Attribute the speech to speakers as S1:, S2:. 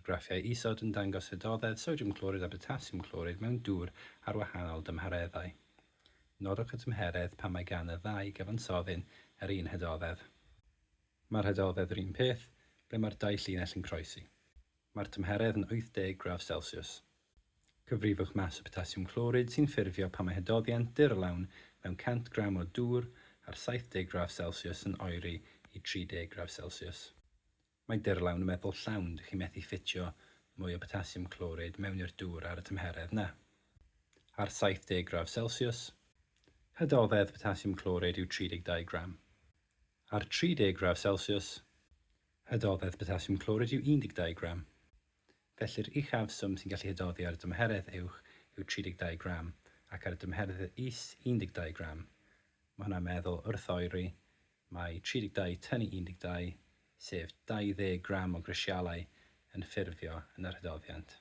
S1: Mae'r graffiau isod yn dangos hydoddedd sodiwm clorid a potasiwm clorid mewn dŵr ar wahanol dymhereddau. Nodwch y tymheredd pan mae gan y ddau gyfansoddyn yr un hydoddedd. Mae'r hydoddedd yr un peth ble mae'r dau llinell yn croesi. Mae'r tymheredd yn 80 gradd Celsius. Cyfrifwch mas y potasiwm clorid sy'n ffurfio pan mae hydoddiant dirlawn mewn 100 gram o dŵr ar 70 gradd Celsius yn oeri i 30 gradd Celsius. Mae dirlawn yn meddwl llawn, dych chi methu ffitio mwy o potasiwm clorid mewn i'r dŵr ar y tymheredd 'na. Ar 70 gradd Celsius, hydoddedd potasiwm clorid yw 32 gram. Ar 30 gradd Celsius, hydoddedd potasiwm clorid yw 12 gram. Felly'r uchafswm sy'n gallu hydoddi ar y dymheredd uwch yw 32 gram, ac ar y dymheredd is 12 gram. Mae hwnna'n meddwl wrth oeri, mae 32 tynnu 12, sef 20 gram o grisialau yn ffurfio yn yr hydoddiant.